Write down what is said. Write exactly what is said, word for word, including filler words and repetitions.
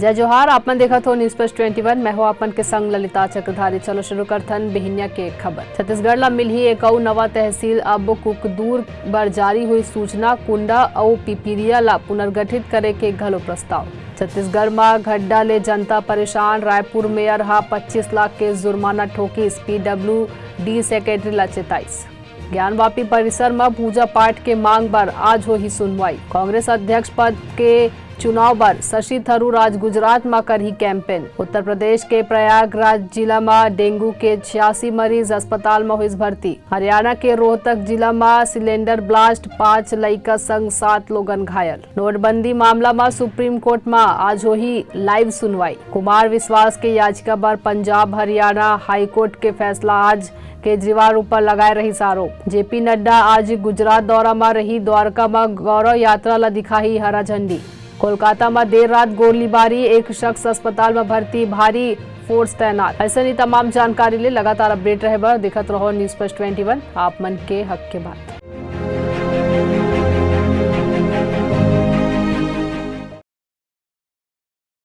जय जोहार, आप मन देखत हो News Plus twenty one, मैं हो आप मन के संग ललिता चक्रधारी। चलो शुरू करथन बिहिनिया के खबर। छत्तीसगढ़ ला मिलही एक अउ नवा तहसील, अब कुकदूर बर जारी हुई सूचना, कुंडा अउ पिपिरिया ला पुनर्गठित करे के घलो प्रस्ताव। छत्तीसगढ़ म घड्डा ले जनता परेशान, रायपुर मेयर ह पच्चीस लाख के जुर्माना ठोकिस, पीडब्ल्यूडी सेक्रेटरी ला चेताइस। ज्ञानवापी परिसर म पूजा पाठ के मांग बर आज होही सुनवाई। कांग्रेस अध्यक्ष पद के चुनाव बर शशि थरूर आज गुजरात म करही कैंपेन। उत्तर प्रदेश के प्रयागराज जिला म डेंगू के छियासी मरीज, अस्पताल म होइस भर्ती। हरियाणा के रोहतक जिला म सिलेंडर ब्लास्ट, पांच लइका संग सात लोगन घायल। नोटबंदी मामला म सुप्रीम कोर्ट म आज होही लाइव सुनवाई। कुमार विश्वास के याचिका बर पंजाब हरियाणा हाईकोर्ट के फैसला आज, केजरीवाल ऊपर लगाए रहिस आरोप। जेपी नड्डा आज गुजरात दौरा म रही, द्वारका म गौरव यात्रा ल दिखाही हरा झंडी। कोलकाता म देर रात गोलीबारी, एक शख्स अस्पताल म भर्ती, भारी फोर्स तैनात। अइसन ही तमाम जानकारी ले लगातार अपडेट रहे बर देखत रहो News Plus twenty one, आप मन के हक के बात।